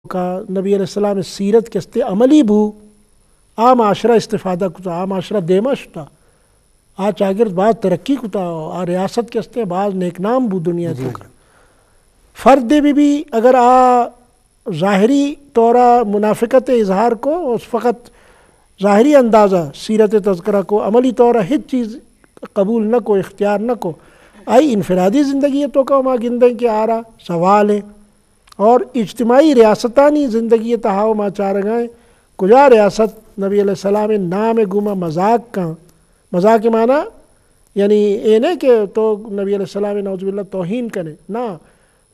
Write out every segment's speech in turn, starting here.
توکا نبی علیہ السلام سیرت کہ استیں عملی بو، آ معاشرہ استفادہ کتا، آ معاشرہ دیما شتا، آ چاگرد باز ترقی کتا، آ ریاست کہ استیں باز نیک نام بو دنیا توکا۔ فرد بھی بھی اگر آ ظاہری طورا منافقت اظہار کو، اس فقط ظاہری اندازہ سیرت تذکرہ کو، عملی طورا ہچ چیز قبول نہ کو، اختیار نہ کو، آئی انفرادی زندگی توکا ما گندیں کہ آرا زوال ہے۔ اور اجتماعی ریاستانی زندگی تہا و ما چارگائیں کجا ریاست نبی علیہ السلام نام گوما مذاق کن، مذاق معنی یعنی اے نہ کہ تو نبی علیہ السلام نعوذ باللہ توہین کنے، نہ،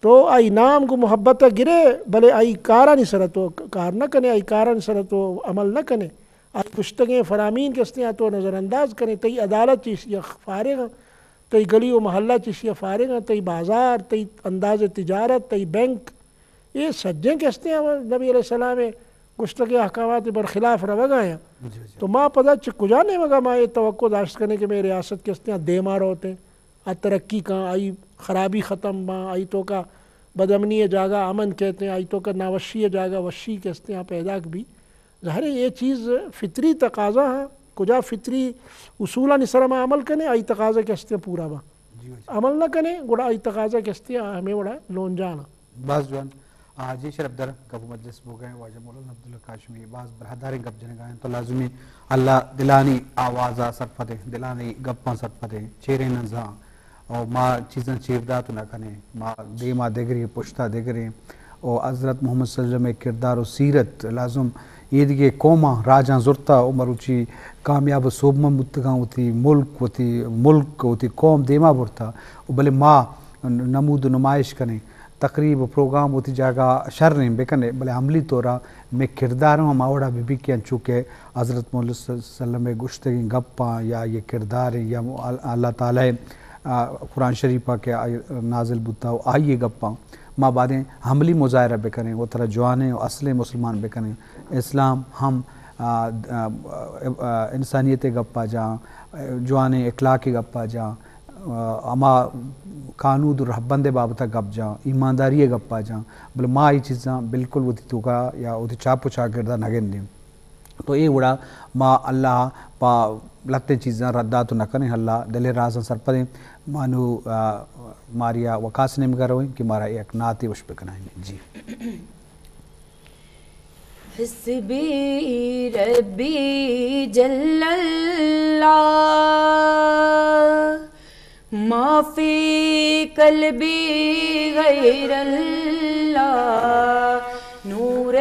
تو آئی نام گو محبت گرے، بلے آئی کارانی سر تو کار نہ کنے، آئی کارانی سر تو عمل نہ کنے، آئی گشتگیں فرامین کہ استیں آ تو نظر انداز کنے، تئی عدالت چیشی فارغ، تئی گلی و محلہ چیشی فارغ، تئی بازار، تئی انداز تجارت، تئی بینک، اے سجیں کہ استیں نبی علیہ السلام گشتگیں احکامات برخلاف روگا ہیں۔ تو ما پدا چہ کجا نیمگا ما اے توقع داشت کنے کہ مئے ریاست کہ استیں دیما روتے، آ ترقی کن، آئی خرابی ختم باں، آئی توکا بدامنی جاگہ امن کہتے ہیں، آئی توکا ناوشی جاگہ وشی کہ استیں پیداک بھی۔ ظاہر ہے اے چیز فطری تقاضا ہاں، کجا فطری اصولانی سر ما عمل کنے، آئی تقاضا کہ استیں پورا باں۔ عمل نہ کنے، گڑا آئی تقاضا کہ استیں ہمیں وڑا لونجانا۔ باز جوان۔ آ، جی شرفدار، گپ مجلس بوگئے، واجہ مولانا عبداللہ کاشمی باز براہداریں گپ جنگائیں، تو لازمی اللہ دلانی آوازا سرپدیں، دلانی گپاں سرپدیں، چیریں نزاں، او ما چیزاں چیر دات نہ کنیں، ما دیما دگریں، پشتا دگریں، او حضرت محمد صلی اللہ علیہ وسلم کردار و سیرت لازم اے دگہ قوماں راجاں زرتا و مروچی کامیاب و سوبمند بوتگاں، وتی ملک، وتی ملک، وتی قوم دیما برتا، و بلے ما نمود و نمائش کنیں۔ تقریب و پروگرام وتی جاگہ شریں بکنے، بلے عملی طورا مئے کردار ہم ہما وڑا بہ بی کہ انچو کہ حضرت محمد صلی اللہ علیہ وسلم گشتگیں گپاں یا یہ کردار یا اللہ تعالی، آ، قرآن شریف کہ نازل بوتا و آئی گپاں ما بادیں عملی مظاہرہ بکنیں و ترا جوانیں و اصلیں مسلمان بکنیں۔ اسلام ہم، آ، آ، آ، انسانیت گپا جاں، جوانیں اخلاق گپا جاں، ہما قانود و رہبند بابت گپ جاں، ایمانداری گپا جاں، بلے ما اے چیزاں بالکل وتی توکا یا وتی چاپ و چاگردا نہ گندیں۔ تو اے وڑا ما اللہ پا لتیں چیزاں رد دات نہ کنیں، اللہ دل رازاں سرپدیں۔ مانو، آ، ماریا وقاص نیمگا رویں کہ مارا یک نعتے وش بکنائیں۔ جی۔ حسبی ربی جل اللہ، ما فی قلبی غیر اللہ، نور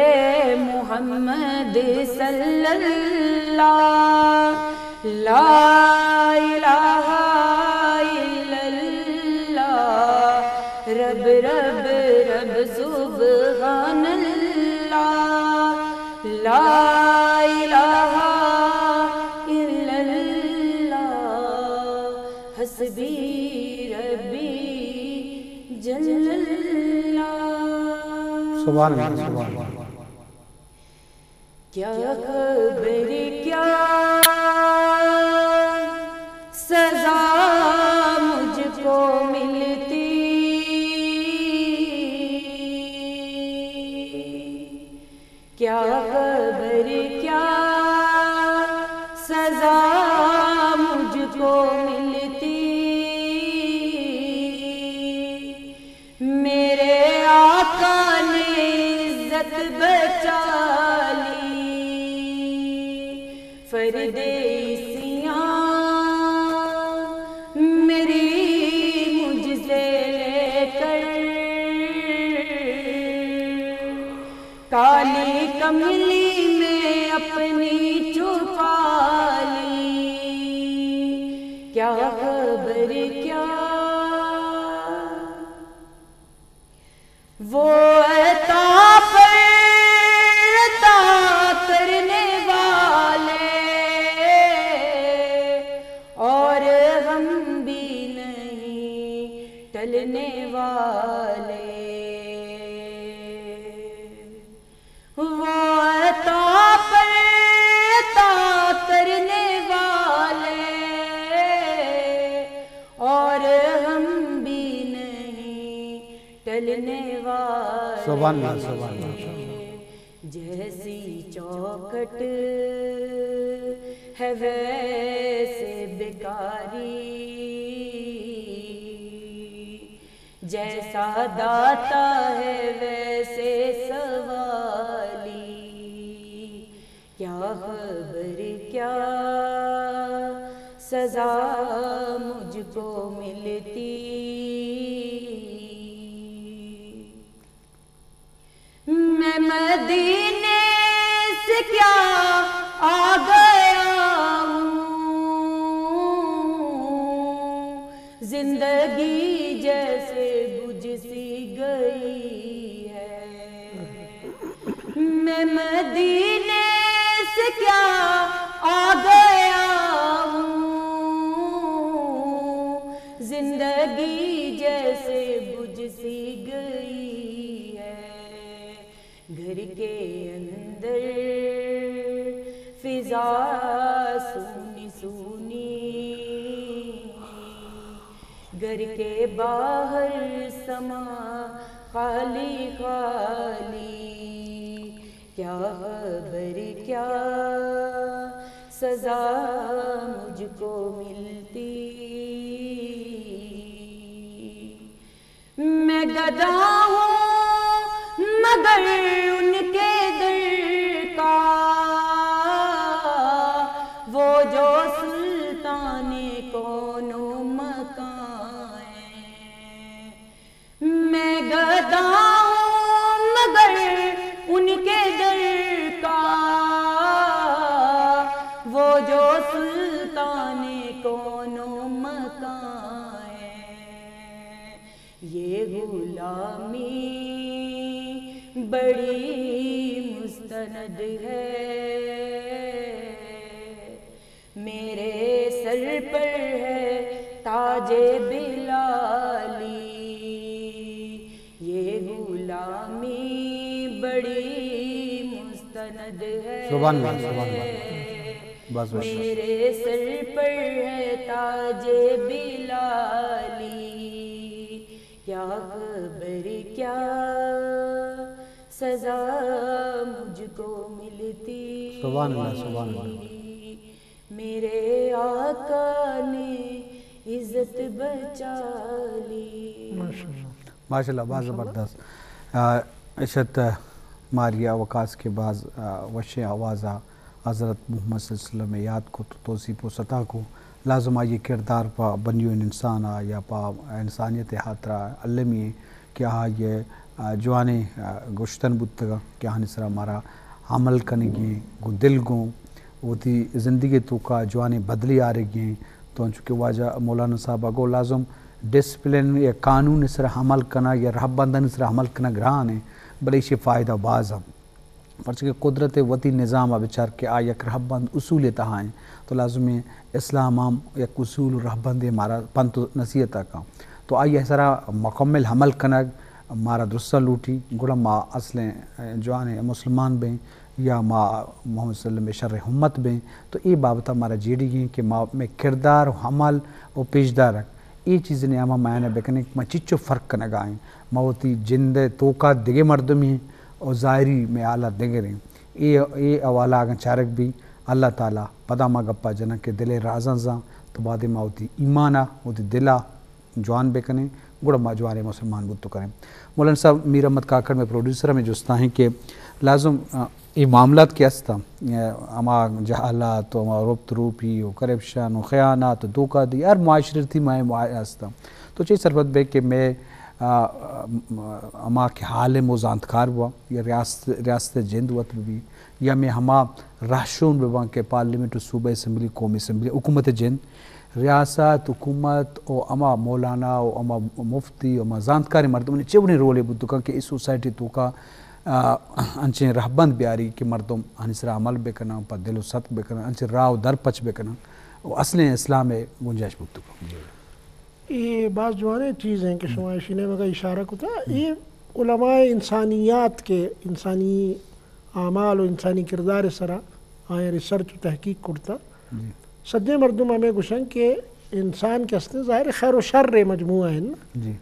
محمد صلی اللہ، لا الہ الا اللہ، رب رب رب سبحان اللہ، لا الہ الا اللہ، حسبی ربی جل اللہ۔ سبحان اللہ، سبحان اللہ۔ کیا خبر کیا سزا مجھ کو ملتی، کیا خبر کیا سزا مجھ کو ملتی۔ میرے آقا نے عزت بچا لی، پردیسیاں میری مجھ سے لے کر، کالی کملی میں اپنی چھپا لی، کیا خبر کیا وہ عطا پر عطا کرنے والے، اور ہم بھی نہیں ٹلنے والے۔ وہ عطا پر عطا کرنے والے، اور ہم بھی نہیں ٹلنے والے۔ سبحان اللہ، سبحان اللہ۔ جیسی چوکھٹ ہے ویسے بیکاری، جیسا داتا ہے ویسے سوالی۔ کیا خبر کیا سزا مجھ کو ملتی۔ میں مدینے سے کیا آ گیا ہوں، زندگی جیسے بجھ سی گئی ہے۔ میں مدینے سے کیا آ گیا ہوں، زندگی جیسے بجھ سی گئی ہے۔ گھر کے اندر فضا سونی سونی، گھر کے باہر سما خالی خالی۔ کیا خبر کیا سزا مجھ کو ملتی۔ میں گدا ہوں مگر ان کے در کا، وہ جو سلطان کون و مکان ہے۔ میں گدا ہوں مگر ان کے در کا، وہ جو سلطان کون و مکان ہے۔ یہ غلامی بڑی مستند ہے، میرے سر پر ہے تاج بلالی۔ یہ غلامی بڑی مستند ہے، سبحان اللہ، سبحان اللہ۔ بس، بس، بس۔ میرے سر پر ہے تاج بلالی۔ کیا خبر کیا سزا مجھ کو ملتی۔ سبحان اللہ، سبحان اللہ۔ میرے آقا نے عزت بچا لی۔ ماشاءاللہ۔ ماشاءاللہ، باز زبردست۔ آ، اشت ماریا وکاس کے باز، آ، وشیں آوازا حضرت محمد صلی اللہ علیہ وسلم یاد کو تو توصیف و ستا کو۔ لازم آئی کردار پہ بنیون انسان آ یا پہ انسانیت خاطرا المی کہ آ یہ، آ، جوانیں، آ، گوشتن بوتگا کہ آہانی سرا مارا عمل کنگی گوں دل گوں وتی زندگی توکا جوانیں بدلی آرگی۔ تو انچو کہ واجہ مولانا صاحب گو لازم ڈسپلن یا قانون سرا عمل کنگ یا رہبندانی سرا عمل کنگ گران ہے، بلے ایشی فائدہ باز ہم۔ پرچہ کہ قدرت وتی نظام ء بچار کہ آ یک رہبند اصول ء تہا انت، تو لازم ہے اسلام ہم یک اصول و رہبندے مارا پنت و نصیحت ء کن۔ تو آئی ء سرا مکمل عمل کنگ مارا درستاں لوٹی، گڑا ما اصلیں جوانیں مسلمان بیں یا ما محمد صلی اللہ علیہ وسلم شر امت بیں۔ تو اے بابت ء مارا جیڑی گیں کہ ما مئے کردار و عمل و پیشدارگ اے چیز نے ہما معائنہ بکنیں کہ ما چچو فرق کنگا ایں، ما وتی جند ء توکا دگہ مردمے ایں و ظاہری مئے حالات دگریں۔ اے، اے حوالہ اگاں چارگ بی، اللہ تعالی پدا ما گپا جناں کہ دل ء رازاں زان تو بعد ما وتی ایمان ء وتی دل ء جوان بکنیں، گڑا ما جوانیں مسلمان بوت کنیں۔ مولانا صاحب، میر احمد کاکڑ مئے پروڈیوسر ہمیں جستا ہیں کہ لازم، آ، اے معاملات کہ ہستاں، آ، ہما جہالات و ہما ربط روپی و کرپشن و خیانات و دھوکہ دہی ہر معاشرتی مئے معا-، ہستاں۔ تو چے سرپد بے کہ مئے، آ، ہما کہ عالم و زانتکار بوا یا ریاست، ریاست جند وت بی یا مئے ہما رہشون بباں کہ پارلیمنٹ و صوبہ اسمبلی، قومی اسمبلی، حکومت جند، ریاست، حکومت و ہما مولانا و ہما مفتی و ہما زانتکاریں مردمانی چونیں رولے بوت کنت کہ اے سوسائٹی توکا، آ، انچیں رہبند بیاری کہ مردم آنی سرا عمل بکنن، پہ دل و ستک بکنن، انچیں راہ و در پچ بکنن و اصلیں اسلام ء گنجائش بوت کنت۔ اے باز جوانیں چیز ہیں کہ شما اشی نیمگا اشارہ کتا۔ اے علماء انسانیات کہ انسانی اعمال و انسانی کردار سرا آیاں ریسرچ و تحقیق کرتا۔ جی۔ سجیں مردم ہمیں گوشن کہ انسان کہ ہستیں ظاہر خیر و شر مجموعہ ہیں نا۔ جی۔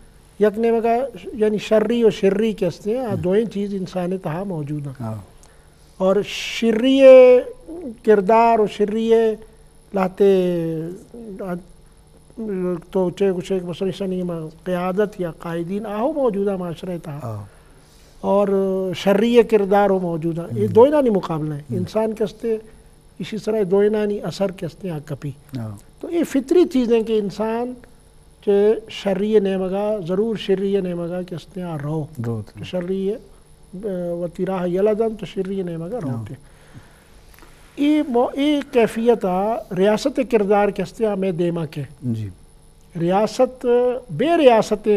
یک نیمگا یعنی شری و شری کہ ہستیں، آ دوئیں چیز انسان تہا موجود ہیں۔ ہاں۔ اور شری کردار و شری لہتے، تو چے گوشے کہ مثلاً ایشانی ہما قیادت یا قائدین آہو موجودہ معاشرہ تہا۔ ہاں۔ اور شری کردار ہو موجودہ۔ یہ دوئینانی مقابلہ ہے۔ انسان کہ استے، اسی طرح دوئینانی اثر کہ استے آ کپی۔ ہاں۔ تو یہ فطری چیزیں کہ انسان چہ شری نیمگا، ضرور شری نیمگا کہ استے آ رو۔ رو تو۔ شری، آ، وتی راہ یلہ دن تو شری نیمگا روتے۔ ہاں۔ ای مو-، ای کیفیت ء ریاست ء کردار کہ استے آ مئے دیما کہ۔ جی۔ ریاست، بے ریاست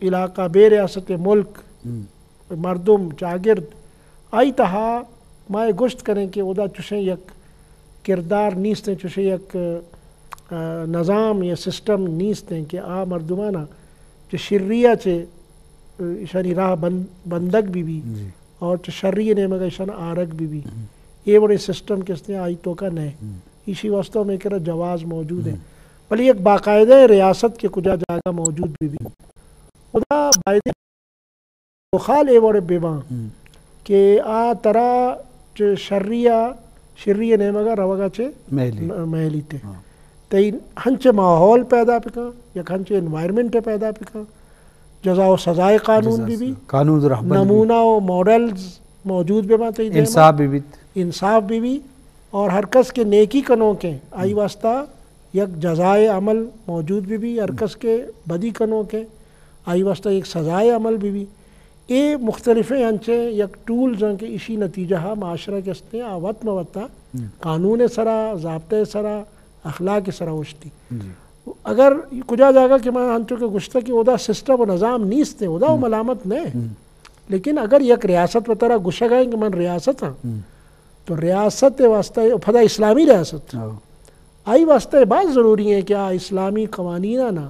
علاقہ، بے ریاست ملک، ہم۔ مردم، چاگرد، آئی تہا ما اے گوشت کنیں کہ اودا چوشیں یک کردار نیستیں، چوشیں یک، آ، نظام یا سسٹم نیستیں کہ آ مردمانا چہ شری ء چہ، آ، ایشانی راہ بند-، بندگ بی بی۔ جی۔ اور چہ شری نیمگ ایشان آرگ بی بی۔ ہم۔ اے وڑیں سسٹم کہ استے آئی توکا نئے۔ ہم۔ ایشی واسطہ میں کرا جواز موجود ہے۔ ہم۔ بلے یک باقاعدہ ریاست کہ کجا جاگہ موجود بی بی۔ خدا بایدے خال اے وڑ بباں ہم۔ کہ آ ترا چہ شری ء، شری نیمگا روگا چہ مہلی۔ م-، مہلیتے۔ ہاں۔ تئی ہنچ ماحول پیدا بکن، یک ہنچ انوائرمنٹ پیدا بکن، جزا و سزائے قانون جزا بی بی، سزا۔ قانون و رہبند بی۔ نمونہ و ماڈلز موجود بی بنت تئی دیما۔ انصاف بی بیت۔ انصاف بی بی اور ہر کس کہ نیکی کنوکیں، آئی ہم۔ واسطہ یک جزائے عمل موجود بی بی، ہر ہم۔ کس کہ بدی کنوکیں، آئی واسطہ یک سزائے عمل بی بی۔ اے مختلفیں انچیں یک ٹولز ہیں کہ اشی نتیجہ ہا معاشرہ کہ استے آ وت موتا ہم۔ قانون سرا، ضابطہ سرا، اخلاق سرا اوشتی۔ جی۔ اگر کجا جاگہ کہ من انچو کہ گوشتہ کہ اودا سسٹم و نظام نیست ہے، اودا و ہم۔ ملامت نہ ہے۔ ہم۔ لیکن اگر یک ریاست وترا گوشگ ہے کہ من ریاست ہاں، ہم۔ تو ریاست واسطہ پدا اسلامی ریاست۔ ہاں۔ آئی واسطہ باز ضروری ہے کہ آ اسلامی قوانین آنا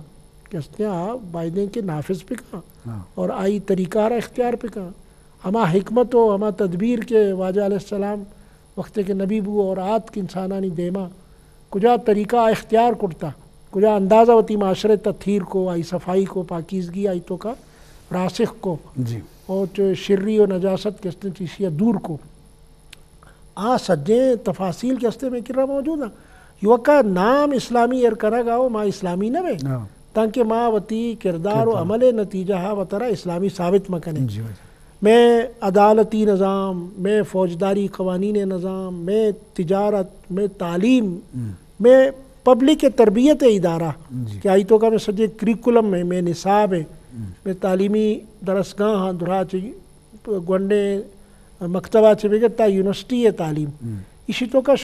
کہ استے آ بایدیں کہ نافذ بکا ہاں۔ اور آئی طریقہ را اختیار بکا۔ ہما حکمت و ہما تدبیر کہ واجہ علیہ السلام وقتے کہ نبی بو اور آتک انسانانی دیما کجا طریقہ اختیار کرتا، کجا اندازہ وتی معاشرے تطہیر کو، آئی صفائی کو، پاکیزگی آئی توکا راسخ کو۔ جی۔ اور چہ شری و نجاست کہ استے چیشی دور کو۔ آ سجیں تفاصیل کہ استے میں کرا موجود ہیں۔ یوکا نام اسلامی ایر کنگ آؤ، ما اسلامی نہ بے۔ ہاں۔ تانکہ ما وتی کردار و کردار۔ عمل نتیجہ ہا وترا اسلامی ثابت مکنیں۔ جی، جی۔ میں عدالتی نظام، میں فوجداری قوانین نظام، میں تجارت، میں تعلیم، ہم۔ میں پبلک تربیت ادارہ، جی۔ کہ آئی توکا میں سجے کریکولم میں، میں نصاب ہے، ہم۔ میں تعلیمی درسگاہ ہاں درا چی گونڈیں مکتبہ چہ بگر تا یونیورسٹی ء تعلیم۔ ہم۔ ایشی توکا